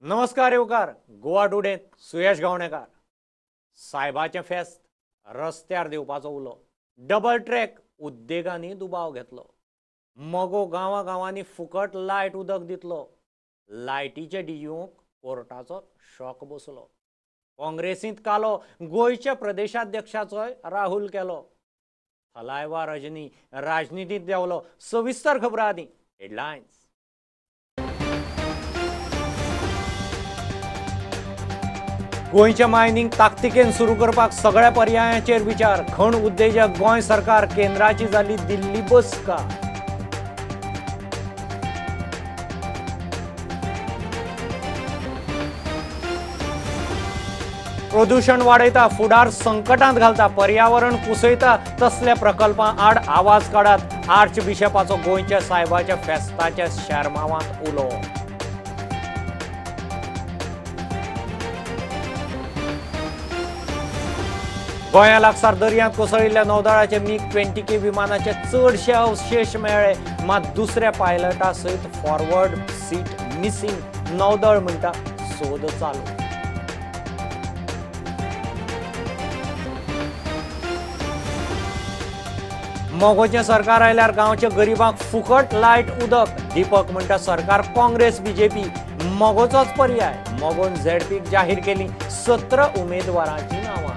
नमस्कार येवकार गोवा टुडेंत सुयश गावणेकार। सायबाचें फेस्त रस्त्यार देवपाचो उलो, डबल ट्रॅक उद्देगांनी दुबाव घेतलो, मगो गांवा गांवांनी फुकट लायट उदक दितलो, लायटीचे डियूंक कोर्टाचो शॉक बसलो, काँग्रेसींत कालो गोंयच्या प्रदेशाध्यक्षाचोय राहुल केलो, थलायवा रजनी राजनितींत देंवलो। सविस्तर खबरां आदी हेडलायन्स। गोंयचें मायनिंग ताकतिकेन सुरू करपाक सगळ्या पर्यायांचेर विचार, खण उद्देजक गोंय सरकार केंद्राची जाली दिल्ली बसका। प्रदूषण वाडयता, फुडार संकटांत घालता, पर्यावरण कुसयता तसल्या प्रकल्पां आड आवाज काडात, आर्च बिशपाचो गोंयच्या सायबाच्या फेस्ताच्या शेर्मावांत उलो। गोंया लागसार दर्यांत कोसळिल्ल्या नौदळाचे मिग 20K विमानाचे चडशे अवशेष मेळ्ळे, मात दुसऱ्या पायलटा सयत फॉरवर्ड सीट मिसिंग, नौदळ म्हणटा सोद चालू। मगोचें सरकार आयल्यार गांवच्या गरिबांक फुकट लायट उदक, दीपक म्हणटा सरकार काँग्रेस बीजेपी मगोचोच पर्याय, मगोन झेडपीक जाहीर केली 17 उमेदवारांची नांवां।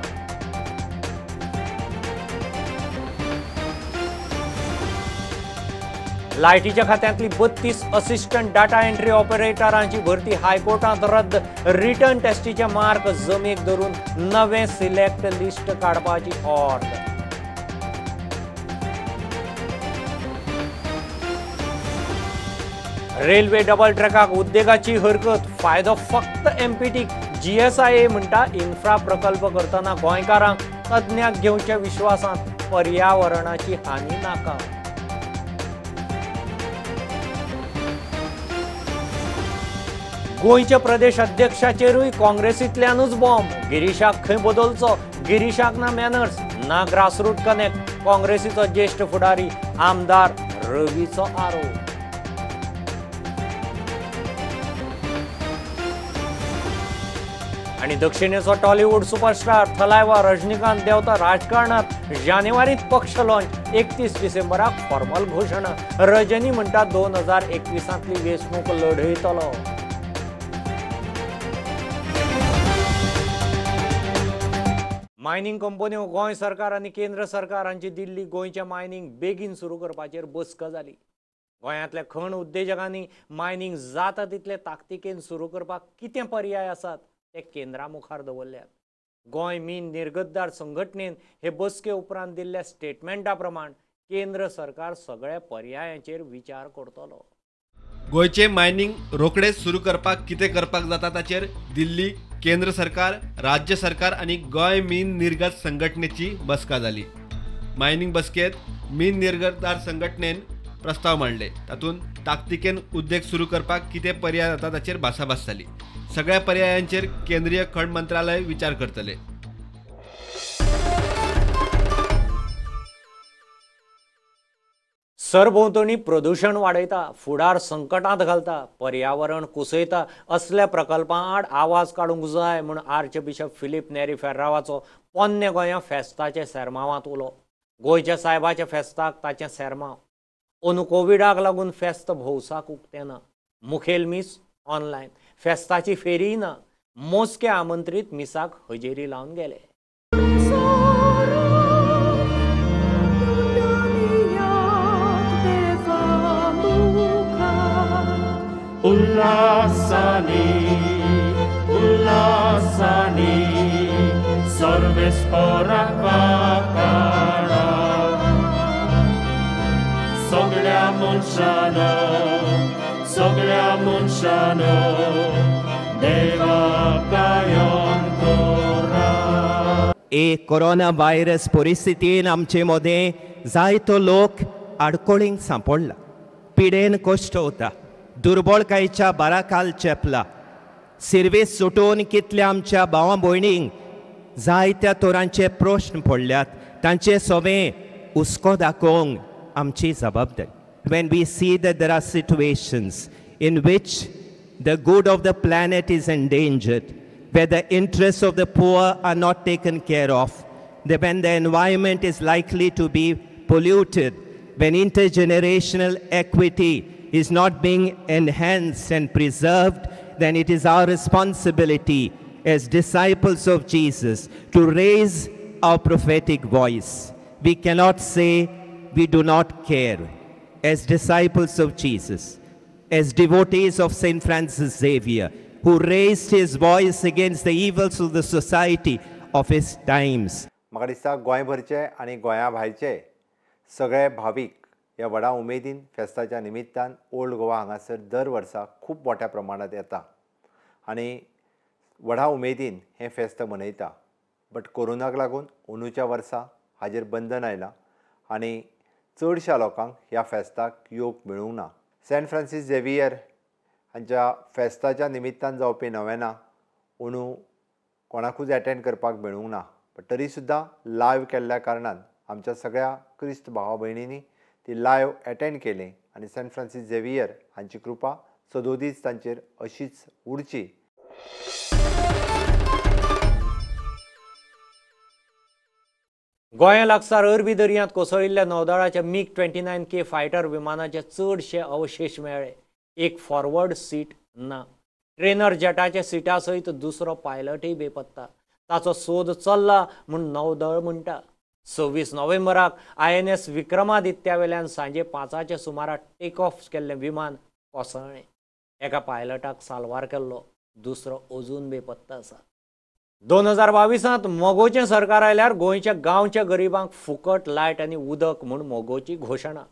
लायटीच्या खात्यांतली 32 असिस्टंट डाटा एंट्री ऑपरेटरांची भरती हायकोर्टांत रद्द, रिटर्न टेस्टीचे मार्क जमेक धरून नवे सिलेक्ट लिस्ट काडपाची ऑर्ड। रेल्वे डबल ट्रॅकाक उद्देगाची हरकत, फायदो फक्त एमपीटीक, जीएसआयए म्हणटा इन्फ्रा प्रकल्प करतना गोंयकारांक तज्ञांक घेवच्या विश्वासांत पर्यावरणाची हानी नाका। गोंयच्या प्रदेश अध्यक्षाचेरूय काँग्रेसींतल्यानूच बॉम्ब, गिरीशाक खंय बदलचो, गिरीशाक ना मॅनर्स ना ग्रासरूट कनेक्ट, काँग्रेसीचो ज्येश्ठ फुडारी आमदार रवीचो आरोप। आनी दक्षिणेचो टॉलिवूड सुपरस्टार थलायवा रजनीकांत देंवता राजकारणांत, जानेवारींत पक्ष लॉन्च, 31 डिसेंबराक फॉर्मल घोशणा, रजनी म्हणटा 2021 वेंचणूक लढयतलो। मायनिंग कंपन्यो गोंय सरकार आनी केंद्र सरकार हांची दिल्ली गोंयचें मायनिंग बेगीन सुरू करपाचेर बसका जाली। गोंयांतल्या खण उद्देजकांनी मायनिंग जाता तितले ताकतिकेन सुरू करपाक कितें पर्याय आसात ते केंद्रा मुखार दवरल्यात। गोंय मीन निर्गतदार संघटनेन हे बसके उपरांत दिल्ल्या स्टेटमेंटा प्रमाण केंद्र सरकार सगळ्या पर्यायांचेर विचार करतलो। गोंयचें मायनिंग रोखडेच सुरू करपाक कितें करपाक जाता ताचेर दिल्ली केंद्र सरकार, राज्य सरकार आनी गोंय मीन निर्गत संघटनेची बसका जाली। मायनिंग बसकेत मीन निर्गतदार संघटनेन प्रस्ताव मांडले, तातूंत ताकतिकेन उद्देग सुरू करपाक कितें पर्याय जाता ताचेर भासाभास जाली। सगळ्या पर्यायांचेर केंद्रीय खण मंत्रालय विचार करतले। सरभोंवतणी प्रदूषण वाडयता, फुडार संकटांत घालता, पर्यावरण कुसयता असल्या प्रकल्पां आड आवाज काडूंक जाय म्हूण आर्च बिशप फिलीप नेरी फेर्रावाचो पोन्ने गोंया फेस्ताचे सेर्मावांत उलो। गोंयच्या सायबाच्या फेस्ताक ताचें सेर्माव, अंदू कोविडाक लागून फेस्त भौसाक उक्तें ना, मुखेल मीस ऑनलायन, फेस्ताची फेरीय ना, मोजके आमंत्रीत मिसाक हजेरी लावन गेले। उल्लासानी उल्लासानी सर्वेस्पराक वाकाणा, सगळ्या मनशानो सगळ्या मनशानो देवा गायन करा। एक कोरोना व्हायरस परिस्थितीन आमचे मदें जायतो लोक आडकोळींक सांपडला, पिडेन कश्ट वता, दुर्बळकायेच्या बाराखाल चेपला, सिर्वीस सुटून कितल्या आमच्या भावा भयणींक जायत्या तरांचे प्रश्न पडल्यात, तांचे सवें हुस्को दाखोवंक आमची जबाबदारी। When we see that there are situations in which the good of the planet is endangered, where the interests of the poor are not taken care of, when the environment is likely to be polluted, when intergenerational equity is not being enhanced and preserved, then it is our responsibility as disciples of Jesus to raise our prophetic voice. We cannot say we do not care. As disciples of Jesus, as devotees of St. Francis Xavier, who raised his voice against the evils of the society of his times. म्हाका दिसता गोंयभरचे आनी गोंया भायचे सगळे भावीक ह्या व्हडा उमेदीन फेस्ताच्या निमित्तान ओल्ड गोवा हांगासर दर वर्सा खूब मोठ्या प्रमाणांत येता आनी व्हडा उमेदीन हें फेस्त मनयता. बट कोरोनाक लागून अंदूच्या वर्सा हाजेर बंधन आयलां आनी चडश्या लोकांक ह्या फेस्ताक येवंक मेळूंक ना. सेंट फ्रांसीस झेवियर हांच्या फेस्ताच्या निमित्तान जावपी नवेना अंदू कोणाकूच एटेंड करपाक मेळूंक ना, बट तरी सुद्दां लायव केल्ल्या कारणान आमच्या सगळ्या क्रिस्त भावा भयणींनी ती लायव एटेंड केली आनी सेंट फ्रांसीस झेवियर हांची कृपा सदोदीच तांचेर अशीच उरची. गोंया लागसार अरबी दर्यांत कोसळिल्ल्या नौदळाच्या मिग 29K fighter विमानाचे चडशे अवशेश मेळ्ळे. एक फॉरवर्ड सीट ना, ट्रेनर जेटाच्या सिटा सयत दुसरो पायलटय बेपत्ता. ताचो सोद चल्ला म्हूण नौदळ म्हणटा. 26 नोव्हेंबराक INS विक्रमादित्या वेल्यान सांजे 5 सुमाराक टेक ऑफ केल्लें विमान कोसळ्ळें. एका पायलटाक साल्वार केल्लो, दुसरो अजून बेपत्ता आसा. 2022 मगोचें सरकार आयल्यार गोंयच्या गांवच्या गरिबांक फुकट लायट आनी उदक म्हूण मगोची घोशणा.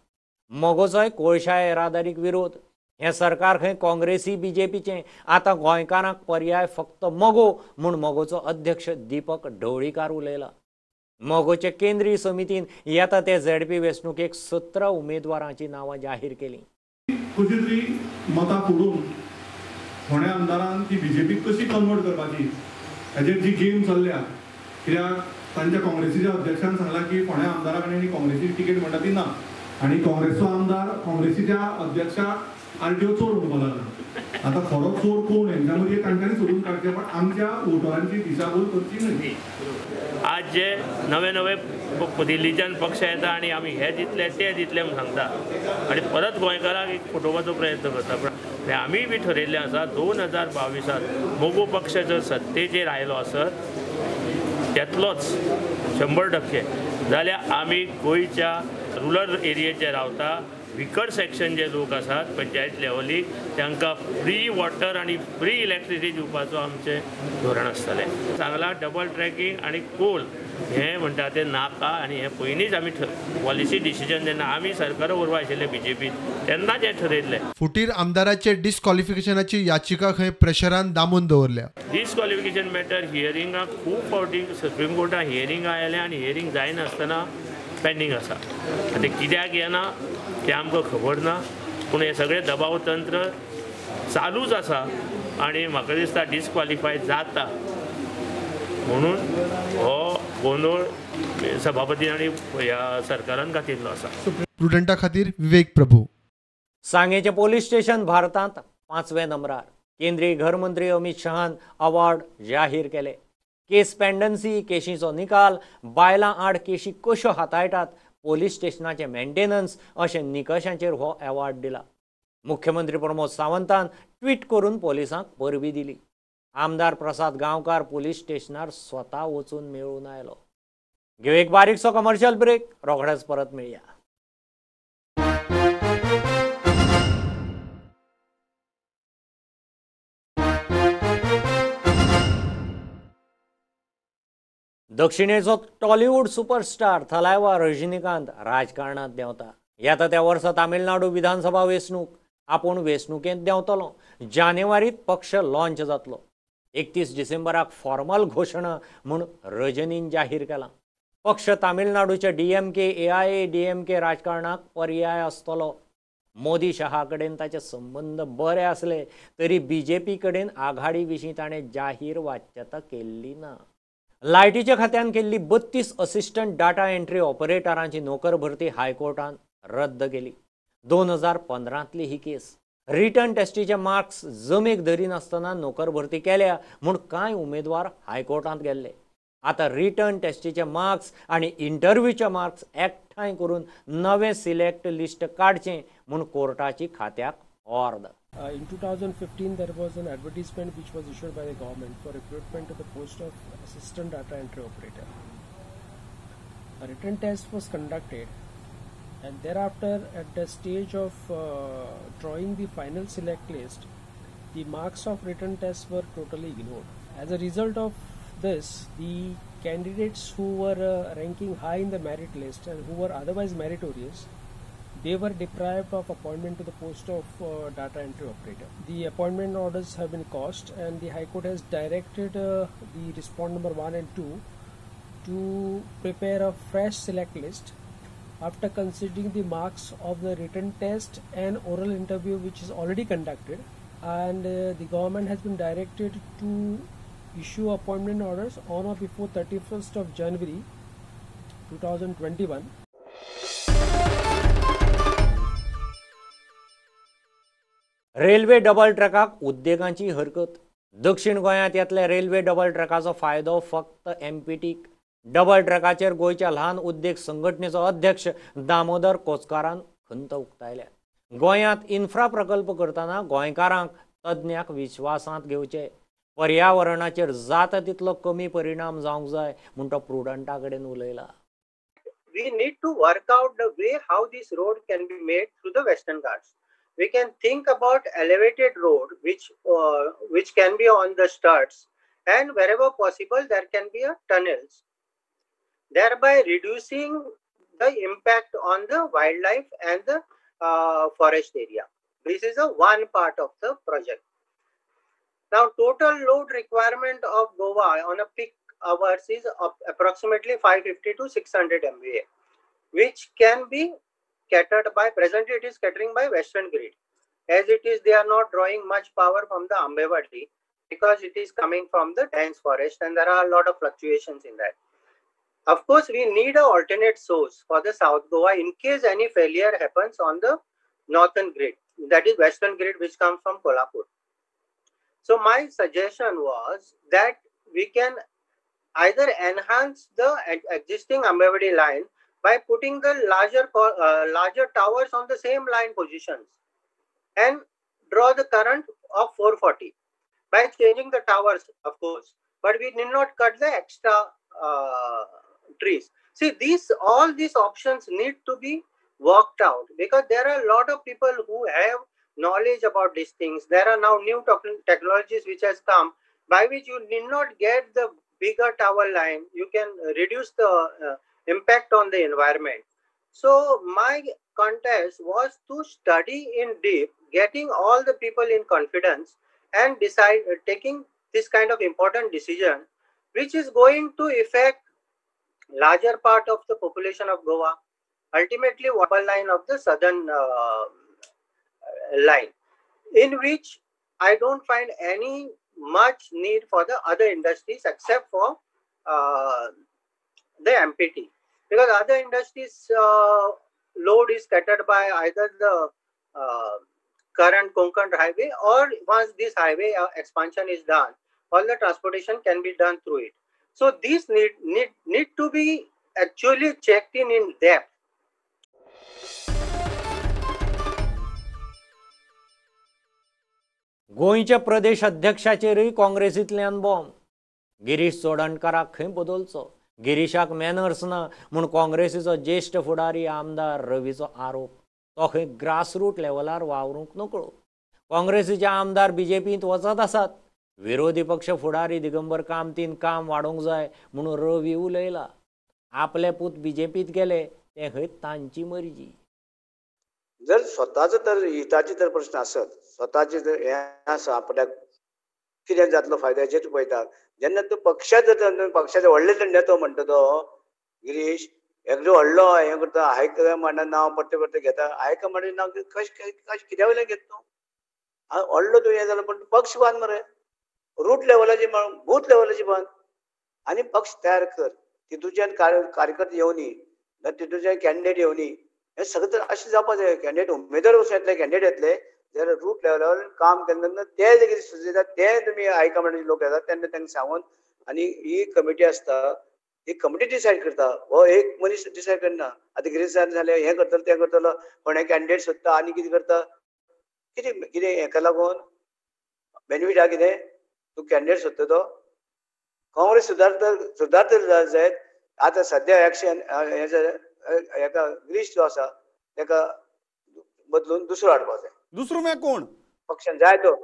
मगोचोय कोळशा येरादारीक विरोध. हें सरकार खंय काँग्रेसी बीजेपीचें. आतां गोंयकारांक पर्याय फक्त मगो म्हूण मगोचो अध्यक्ष दीपक ढवळीकार उलयला. मगोचे केंद्रीय समितीन येता ते झेडपी वेंचणुकेक 17 उमेदवारांची नांवां जाहीर केली. कशी तरी मतां फोडून फोंड्या आमदारान ती बीजेपीक कशी कन्वर्ट करपाची हेजेर जी गेम चल्ल्या, कित्याक तांच्या काँग्रेसीच्या अध्यक्षान सांगलां की फोंड्या आमदारा कडेन आनी काँग्रेसीची तिकेट म्हणटा ती ना, आनी काँग्रेसचो आमदार काँग्रेसीच्या अध्यक्षाक आरटीओ चोर म्हणपाक लागला. आतां खरो चोर कोण हेंच्या मदीं तांच्यांनी सोदून काडचें, पण आमच्या वोटरांची दिशाभूल करची न्हय. आज जे नवे नवे दिल्लीच्यान पक्ष येता आनी आमी हे दितले ते दितले म्हूण सांगता आनी परत गोंयकारांक एक फटोवपाचो प्रयत्न करता. पण आमी बी ठरयल्लें आसा 2022 मगो पक्ष जर सत्तेचेर आयलो आसत येतलोच 100% जाल्यार आमी गोंयच्या रुरल एरियेचेर रावता विकर सेक्शन जे लोक आसात पंचायत लेवलीक तांकां फ्री वॉटर आनी फ्री इलेक्ट्रिसिटी दिवपाचो आमचें धोरण आसतलें. सांगलां डबल ट्रॅकिंग आनी कोल हें म्हणटा तें नाका आनी हें पयलींच आमी पॉलिसी डिसिजन जेन्ना आमी सरकार उरवा आशिल्लें बीजेपीन तेन्नाच हें ठरयल्लें. फुटीर आमदाराचे डिस्क्वॉलिफिकेशनाची याचिका खंय प्रेशरान दामून दवरल्या. डिस्क्वॉलिफिकेशन मॅटर हियरिंगाक खूब फावटी सुप्रीम कोर्टान हियरिंगां आयलें आनी हियरींग जायनासतना पेंडींग आसा. आनी तें कित्याक येना तें आमकां खबर ना, पूण हें सगळें दबाव तंत्र चालूच आसा आनी म्हाका दिसता डिस्क्वॉलिफाय जाता म्हणून हो गोंदळ सभापती आनी ह्या सरकारान घातिल्लो आसा. प्रुडंटा खातीर विवेक प्रभू. सांगेचें पोलीस स्टेशन भारतांत 5व्या नंबरार. केंद्रीय घरमंत्री अमित शहान अवॉर्ड जाहीर केले. केस पेंडन्सी, केशीचो निकाल, बायलां आड केशी कश्यो हाताळटात, पोलीस स्टेशनाचें मेंटेनन्स अशे निकशांचेर हो अवॉर्ड दिला. मुख्यमंत्री प्रमोद सावंतान ट्वीट करून पोलिसांक परबी दिली. आमदार प्रसाद गांवकार पोलीस स्टेशनार स्वता वचून मेळून आयलो. घेव एक बारीकसो कमर्शियल ब्रेक, रोखडेच परत मेळया. दक्षिणेचो टॉलिवूड सुपरस्टार थलायवा रजनीकांत राजकारणांत देंवता. येता त्या वर्सा तामिळनाडू विधानसभा वेंचणूक. आपूण वेंचणुकेंत देंवतलो. जानेवारीत पक्ष लॉन्च जातलो. 31 डिसेंबराक फॉर्मल घोशणा म्हूण रजनीन जाहीर केलां. पक्ष तामिळनाडूच्या डीएमके AIADMK राजकारणाक पर्याय आसतलो. मोदी शहा कडेन ताचे संबंद बरे आसले तरी बीजेपी कडेन आघाडी विशीं ताणें जाहीर वाच्यता केल्ली ना. लायटीच्या खात्यान केल्ली 32 असिस्टंट डाटा एंट्री ऑपरेटरांची नोकर भरती हायकोर्टान रद्द केली. 2015 ही केस. रिटर्न टेस्टीचे मार्क्स जमेक धरिनासतना नोकर भरती केल्या म्हूण कांय उमेदवार हायकोर्टांत गेल्ले. आतां रिटर्न टेस्टीचे मार्क्स आनी इंटरव्यूचे मार्क्स एकठांय करून नवें सिलेक्ट लिस्ट काडचें म्हूण कोर्टाची खात्याक ऑर्द. In 2015, there was an advertisement which was issued by the government for recruitment to the post of assistant data entry operator. A written test was conducted, and thereafter, at the stage of drawing the final select list, the marks of written tests were totally ignored. As a result of this, the candidates who were ranking high in the merit list and who were otherwise meritorious, they were deprived of appointment to the post of data entry operator. The appointment orders have been quashed, and the High Court has directed the respondent number 1 and 2 to prepare a fresh select list after considering the marks of the written test and oral interview which is already conducted, and the government has been directed to issue appointment orders on or before 31st of January 2021. Railway double ट्रॅकाक उद्देगांची हरकत. दक्षिण गोंयांत येतल्या railway double ट्रॅकाचो फायदो फक्त एमपीटीक. Double ट्रॅकाचेर गोंयच्या ल्हान उद्देग संघटनेचो अध्यक्ष दामोदर कोचकारान खंत उक्तायल्या. गोंयांत इन्फ्रा प्रकल्प करतना गोंयकारांक तज्ञांक विश्वासांत घेवचे, पर्यावरणाचेर जाता तितलो कमी परिणाम जावंक जाय म्हूण तो प्रुडंटा कडेन उलयला. We need to work out the way how this road can be made through the Western Ghats. We can think about elevated road which can be on the studs, and wherever possible there can be a tunnels, thereby reducing the impact on the wildlife and the forest area. This is a one part of the project. Now, total load requirement of Goa on a peak hours is approximately 550 to 600 MVA, which can be catered by, presently it is catering by Western Grid. As it is, they are not drawing much power from the Ambewadi because it is coming from the dense forest and there are a lot of fluctuations in that. Of course, we need an alternate source for the South Goa in case any failure happens on the northern grid, that is Western Grid, which comes from Kolhapur. So my suggestion was that we can either enhance the existing Ambewadi line by putting the larger towers on the same line positions and draw the current of 440 by changing the towers, of course, but we need not cut the extra trees. See, all these options need to be worked out because there are a lot of people who have knowledge about these things. There are now new technologies which has come by which you need not get the bigger tower line. You can reduce the impact on the environment. So my contest was to study in deep, getting all the people in confidence and decide, taking this kind of important decision, which is going to affect larger part of the population of Goa, ultimately water line of the southern line, in which I don't find any much need for the other industries except for the MPT, because other industries load is catered by either the current Konkan highway, or once this highway expansion is done, all the transportation can be done through it. So these need to be actually checked in depth. गोंयच्या Pradesh अध्यक्षाचेरय काँग्रेसींतल्यान bomb. Girish चोडणकाराक खंय बदलचो, गिरीशाक manners ना म्हूण काँग्रेसीचो ज्येश्ठ फुडारी आमदार रवीचो आरोप. तो खंय ग्रासरूट लेवलार वावरूंक नकळो. काँग्रेसीचे आमदार बीजेपींत वचत आसात. विरोधी पक्ष फुडारी दिगंबर कामतीन काम वाडोवंक जाय म्हणून रवी उलयला. आपले पूत बीजेपींत गेले ते खंय तांची मर्जी. जर स्वताचो तर हिताचे तर प्रश्न आसत, स्वताचे जर हें आसा आपल्याक कितें जातलो फायदो हेचेर तूं पळयता. जेन्ना तूं पक्षाचो पक्षाचो व्हडले नेतो म्हणटा तो गिरीश एकलो व्हडलो हें करता, हायकमांडा नांव परतें परतें घेता. हायकमांडाचें नांव कशें कशें कित्या वयल्यान घेता तूं? व्हडलो तूं हें जालो पण पक्ष बांद मरे, रूट लेवलाची बूथ लेवलाची बांद आनी पक्ष तयार कर. तितूच्यान कार्यकर्ते येवनी, तितूच्यान कॅन्डिडेट येवनी, हें सगळें तर अशें जावपा जाय. कॅन्डिडेट उमेदवार वचून येतले, कॅन्डिडेट येतले जाल्यार रूट लेवलार काम केन्ना तेन्ना ते जे कितें सुचयतात ते तुमी हायकमांडाचे लोक येतात तेन्ना तांकां सांगून, आनी ही कमिटी आसता, ही कमिटी डिसायड करता. हो एक मनीस डिसायड करना. आतां गिरीश जालें हें करतलो तें करतलो, कोणें कॅन्डिडेट सोदता आनी कितें करता, कितें कितें हेका लागून बेनिफीट आहा कितें? तूं कॅन्डिडेट सोदता तो काँग्रेस सुदारता, सुदारता जायत. आतां सद्या एक्शन हेका गिरीश जो आसा तेका बदलून दुसरो हाडपाक जाय. दुसरो म्हळ्यार कोण? पक्षान जाय तो,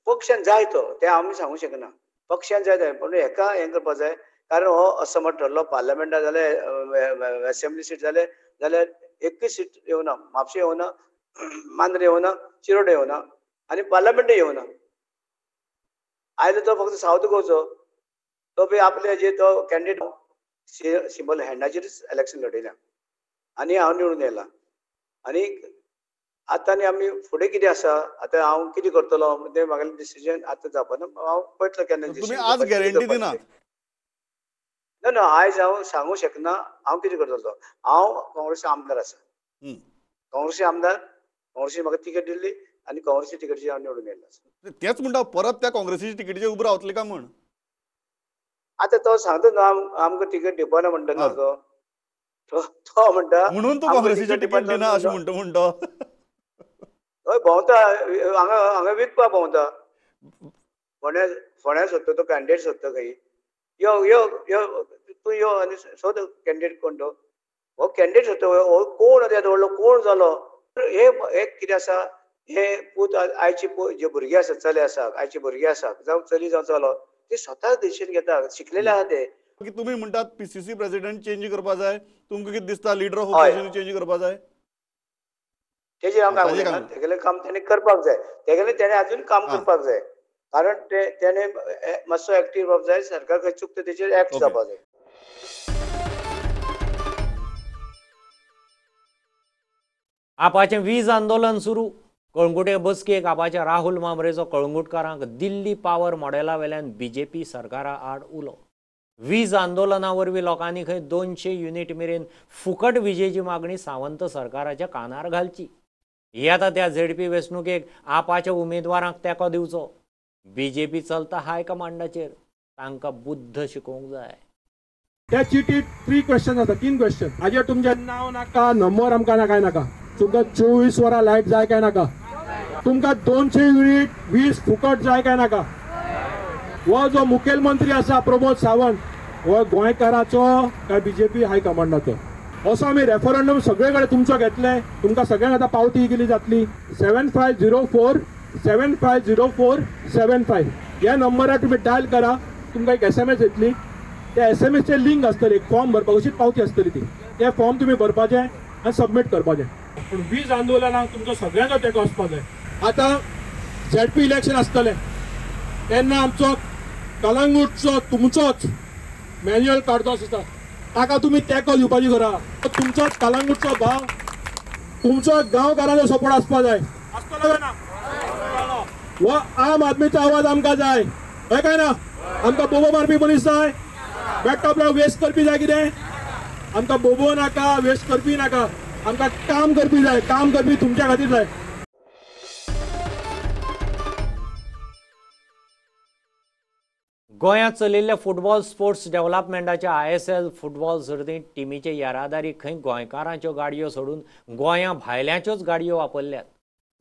पक्षान जाय तो, तें आमी सांगूंक शकना. पक्षान जाय तो, पूण हेका हें करपाक जाय, कारण हो असमर्थ ठरलो. पार्लमेंटाक जाल्यार असेंब्ली सीट जाले जाल्यार एकूय सीट येवना, म्हापशें येवना, मांद्रे येवना, शिरोडे येवना आनी पार्लमेंटूय येवना. आयलो तो फक्त सावथ गोवचो, तो बी आपले जे तो कॅन्डिडेट सिंबल हँडाचेरच इलेक्शन लढयल्या आनी हांव निवडून येयला. आनी आतां आनी आमी फुडें कितें आसा, आतां हांव कितें करतलो तें म्हागेलें डिसिजन आतां जावपाना. हांव पळयतलो केन्ना. तुमी आज गॅरंटी दिनात? ना ना, आयज हांव सांगूंक शकना हांव कितें करतलो. हांव काँग्रेसी आमदार आसा, काँग्रेसी आमदार, काँग्रेसी म्हाका तिकेट दिल्ली आनी काँग्रेसी तिकेटीचेर हांव निवडून येयल्लो आसा. तेच म्हणटा, परत त्या काँग्रेसीच्या तिकेटीचेर उबो रावतले काय म्हण? आतां तो सांगता न्हू आमकां तिकेट दिवपाना म्हणटा न्हू तो, तो म्हणटा म्हणून तूं काँग्रेसीची तिकेट दिना अशें म्हणटा म्हणटा. हय, भोंवता हांगा हांगा विकपाक भोंवता, फोंड्या फोंड्या सोदता तो कॅन्डिडेट सोदता खंय. यो यो यो तूं यो आनी सोद कॅन्डिडेट कोण तो. हो कॅन्डिडेट सोदता, हो कोण आतां येदो व्हडलो कोण जालो. हे कितें आसा, हे पूत आयचे जे भुरगे आसा, चले आसा, आयचे भुरगे आसा, जावं चली जावं चलो, ते स्वता डिसिजन घेता, शिकलेले आसा ते. तुमी म्हणटात पीसीसी प्रेसिडेंट चेंज करपा जाय, तुमकां कितें दिसता लिडर ऑफ ऑपोजिशन चेंज करपा जाय? तेजेर हांव काम उलयना. तेगेलें काम तेणें करपाक जाय, तेगेलें तेणें आजून काम करपाक जाय, कारण तेणें मातसो एक्टीव जावपाक जाय. सरकार खंय चुकता तेचेर एक्ट जावपाक जाय. आपाचें वीज आंदोलन सुरू. कळंगुटे बसकेक आपाच्या राहुल मामरेचो कळंगुटकारांक दिल्ली पावर मॉडेला वेल्यान बीजेपी सरकारा आड उलो. वीज आंदोलना वरवीं लोकांनी खंय 200 युनिट मेरेन फुकट विजेची मागणी सावंत सरकाराच्या कानार घालची. येता त्या झेडपी वेंचणुकेक आपाच्या उमेदवारांक तेंको दिवचो. बीजेपी चलता हायकमांडाचेर, तांकां बुद्ध शिकोवंक जाय. त्या चिटीत 3 क्वेश्चन आसा, 3 क्वेश्चन. हाजेर तुमचें नांव नाका, नंबर आमकां नाका, नाका. तुमकां 24 वरां लायट जाय काय नाका? तुमकां 200 युनिट वीज फुकट जाय काय नाका? हो जो मुखेलमंत्री आसा प्रमोद सावंत, हो गोंयकाराचो काय बीजेपी हायकमांडाचो? असो आमी रेफरंडम सगळे कडेन तुमचो घेतले. तुमकां सगळ्यांक आतां पावती केली जातली. 7504 7504 75 ह्या नंबरार तुमी डायल करा, तुमकां एक SMS येतली. त्या SMSचेर लिंक आसतली, एक फॉर्म भरपाक, अशीच पावती आसतली ती. ते फॉर्म तुमी भरपाचें आनी सबमीट करपाचें. पूण वीज आंदोलनाक तुमचो सगळ्यांचो तेंको आसपाक जाय. आतां झेडपी इलेक्शन आसतलें तेन्ना आमचो कलंगूटचो तुमचोच मॅन्युअल कार्दोस आसा, ताका तुमी तेंको दिवपाची करा. तुमचोच कलंगूटचो भाव, तुमचो गांवकारांचो सपोर्ट आसपाक जाय. आसतलो काय ना? हो आम आदमीचो आवाज आमकां जाय. हय काय ना? आमकां बोबो मारपी मनीस जाय, बेठो वेस्ट करपी जाय? कितें आमकां बोबो नाका, वेस्ट करपी नाका, आमकां काम करपी जाय. काम करपी तुमच्या खातीर जाय. गोंयांत चलिल्ल्या फुटबॉल स्पोर्ट्स डेव्हलपमेंटाच्या ISL football सर्तींत टिमीचे येरादारी खंय गोंयकारांच्यो गाडयो सोडून गोंया भायल्यांच्योच गाडयो वापरल्यात.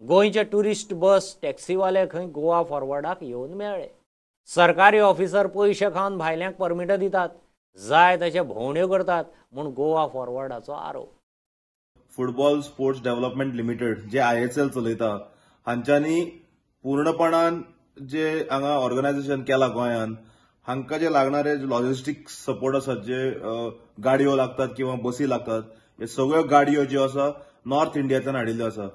गोंयचे ट्युरिस्ट बस टॅक्सीवाले खंय गोवा फॉरवर्डाक येवन मेळ्ळे. सरकारी ऑफिसर पयशे खावन भायल्यांक परमिटां दितात, जाय तशे भोंवड्यो करतात म्हूण गोवा फॉरवर्डाचो आरोप. फुटबॉल स्पोर्ट्स डेव्हलपमेंट लिमिटेड जे ISL चलयता हांच्यांनी पूर्णपणान जे हांगा ऑर्गनायझेशन केला गोंयान, हांकां जे लागणारे लॉजिस्टीक सपोर्ट आसात, जे गाडयो लागतात किंवा बसी लागतात, हे सगळ्यो गाडयो ज्यो आसा नॉर्थ इंडियांतल्यान हाडिल्ल्यो आसा.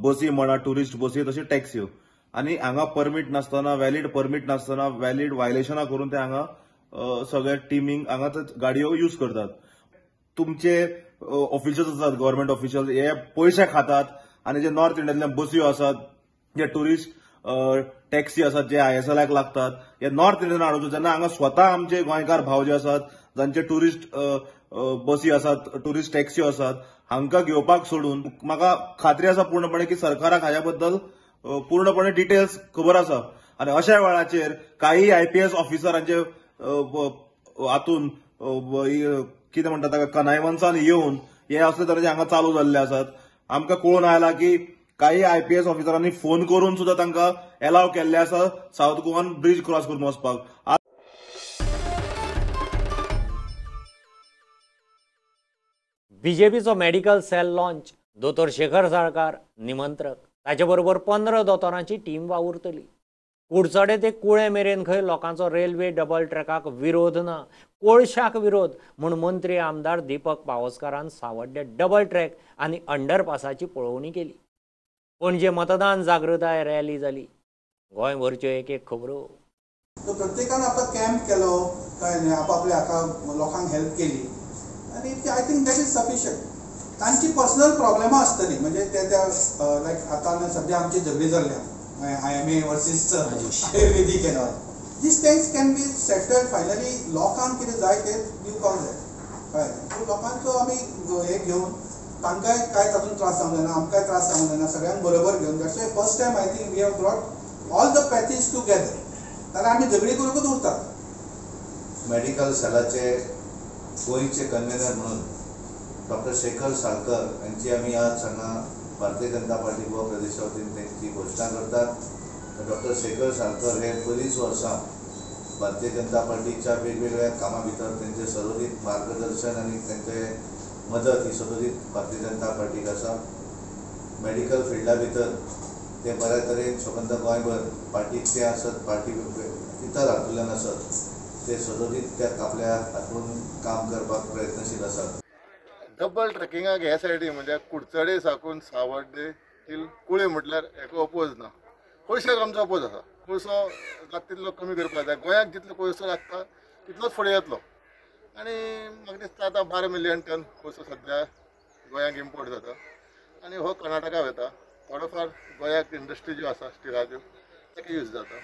बसी म्हणा, ट्युरिस्ट बसी, तशें टॅक्स्यो. आनी हांगा परमीट नासतना, व्हॅलीड परमीट नासतना, व्हॅलीड व्हायलेशनां करून ते हांगा सगळ्या टिमींक हांगा गाडयो यूज करतात. तुमचे ऑफिशियल्स आसात, गव्हर्मेंट ऑफिशियल्स, हे पयशे खातात आनी जे नॉर्थ इंडियांतल्यान बसयो आसात, जे ट्युरिस्ट टॅक्सी आसात, जे ISLाक लागतात, हे नॉर्थ इंडियन हाडून जेन्ना हांगा स्वता आमचे गोंयकार भाव जे आसात, जांचे ट्युरिस्ट बसी आसात, ट्युरिस्ट टॅक्सी आसात, हांकां घेवपाक सोडून म्हाका खात्री आसा पूर्णपणे की सरकाराक हाज्या बद्दल पूर्णपणे डिटेल्स खबर आसा. आनी अशा वेळाचेर काही आयपीएस ऑफिसरांचे हातून कितें म्हणटा ताका कनायवन्सान येवन हे असले तरेचे हांगा चालू जाल्ले आसात. आमकां कळून आयला की काही आयपीएस ऑफिसरांनी फोन करून सुद्दां तांकां एलाव केल्ले आसा सावथ गोवान ब्रिज क्रॉस करून वचपाक. बीजेपीचो मेडिकल सेल लॉन्च, दोतोर शेखर साळकार निमंत्रक, ताचे बरोबर 15 दोतोरांची टीम वावुरतली. कुडचडे ते कुळे मेरेन खंय लोकांचो रेल्वे डबल ट्रॅकाक विरोध ना, कोळशाक विरोध म्हूण मंत्री आमदार दीपक पावसकारान सावड्डे डबल ट्रॅक आनी अंडरपासाची पळोवणी केली. पणजे मतदान जागृताय रॅली जाली. गोंयभरच्यो एक एक खबरो. प्रत्येकान आपलो कॅम्प केलो, कळ्ळें न्ही, आपआपल्या हाका लोकांक हेल्प केली आनी I think that is sufficient. तांची पर्सनल प्रॉब्लेमां आसतली, म्हणजे ते त्या लायक आतां सद्या आमची झगडी जाल्ल्या IMA versus Ayurvedic and all. These things can be settled finally. लोकांक कितें जाय तें दिवपाक जाय, कळ्ळें. सो लोकांचो आमी हे घेवन तांकांय कांय तातूंत त्रास जावंक जायना, आमकांय त्रास जावंक जायना, सगळ्यांक बरोबर घेवन. That's why first time I think we have brought all the patches together. जाल्यार आमी झगडी करूंकूच उरतात. मेडिकल सेलाचे गोंयचे कन्व्हेनर म्हणून डॉक्टर शेखर साळकर यांची आमी आज हांगा भारतीय जनता पार्टी गोवा प्रदेशा वतीन तांची घोशणा करतात. डॉक्टर शेखर साळकर हे बरीच वर्सां भारतीय जनता पार्टीच्या वेगवेगळ्या कामां भितर तांचे सदोदीत मार्गदर्शन आनी तांचे मदत ही सदोदीत भारतीय जनता पार्टीक आसा. मेडिकल फिल्डा भितर ते बऱ्या तरेन सबंद गोंयभर पार्टीचे आसत, पार्टी इतर हातूंतल्यान आसत, ते सदोदीत त्या आपल्या हातून काम करपाक प्रयत्नशील आसात. डबल ट्रेकिंगाक ह्या सायडी म्हणजे कुडचडे साकून सावड्डे तील कुळे म्हटल्यार हेका ओपोज ना. कोळशाक आमचो ओपोज आसा. कोळसो जाता तितलो कमी करपाक जाय. गोंयाक जितलो कोळसो लागता तितलोच फुडें येतलो. आनी म्हाका दिसता आतां 12 मिलियन टन कोळसो सद्या गोंयाक इम्पोर्ट जाता आनी हो कर्नाटका वता. थोडो फार गोंयाक इंडस्ट्री ज्यो आसा स्टिलाच्यो ताका यूज जाता.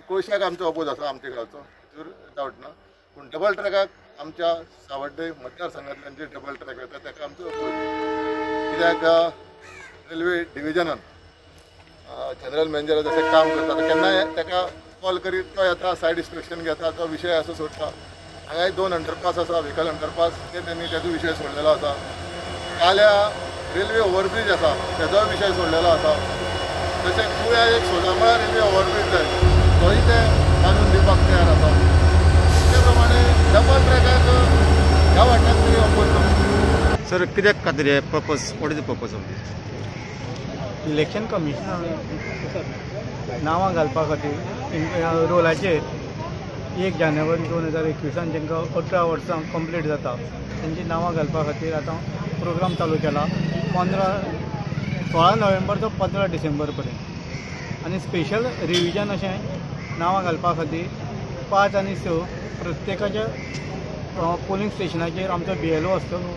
कोळशाक आमचो ओपोज आसा आमच्या गांवचो, हितूर डावट ना. पूण डबल ट्रॅकाक आमच्या सावड्डे मतदारसंघांतल्यान जे डबल ट्रॅक वता ताका आमचो ओपोज. कित्याक रेल्वे डिविजनान जनरल मॅनेजर जशें काम करता केन्नाय ताका कॉल करीत तो येता, सायड इन्स्पेक्शन घेता, तो विशय असो सोडटा. हांगाय 2 अंडरपास आसा, व्हिकल अंडरपास, ते तेणी तेजो विशय सोडलेलो आसा. काल्या रेल्वे ओवरब्रीज आसा तेजोय विशय सोडलेलो आसा. तशें कुळ्या एक सोदामळा रेल्वे ओवरब्रीज जाय तोय ते बांदून दिवपाक तयार आसा. ते प्रमाणे डबल ट्रॅकाक ह्या वाट्याक तरी ओपोज ना. सर, कित्याक खातीर हे purpose, what is the purpose of this? Election कमिशनान नांवां घालपा खातीर रोलाचेर 1 जानेवारी 2021 जांकां 18 वर्सां कंप्लीट जाता तांची नांवां घालपा खातीर आतां प्रोग्राम चालू केला 16 नोव्हेंबर तो 15 डिसेंबर पर्यंत. आनी स्पेशल रिविजन अशें नांवां घालपा खातीर 5 आनी 6 प्रत्येकाच्या पोलिंग स्टेशनाचेर आमचो BLO आसतलो.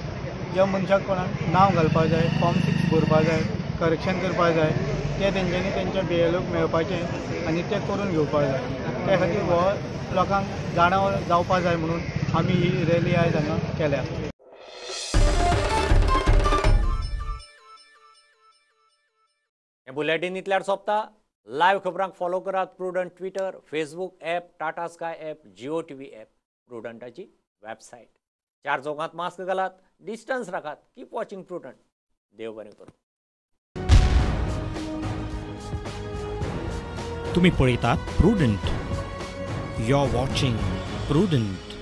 ज्या मनशाक कोणाक नांव घालपाक जाय, फॉर्म 6 भरपाक जाय, करेक्शन करपाक जाय, ते तेंच्यांनी तेंच्या BLOक मेळपाचें आनी तें करून घेवपाक जाय. त्या खातीर हो लोकांक जाणा जावपाक जाय म्हणून आमी ही रॅली आयज हांगा केल्या. हें बुलेटीन इतल्यार सोंपता. लायव्ह खबरांक फॉलो करात Prudent Twitter, Facebook app, Tata Sky app, Jio TV app, प्रुडंटाची website. 4 चौकांत मास्क घालात, डिस्टन्स राखात, कीप वॉचिंग प्रुडंट. देव बरें करूं. तुम्ही पळयतात Prudent. You are watching Prudent.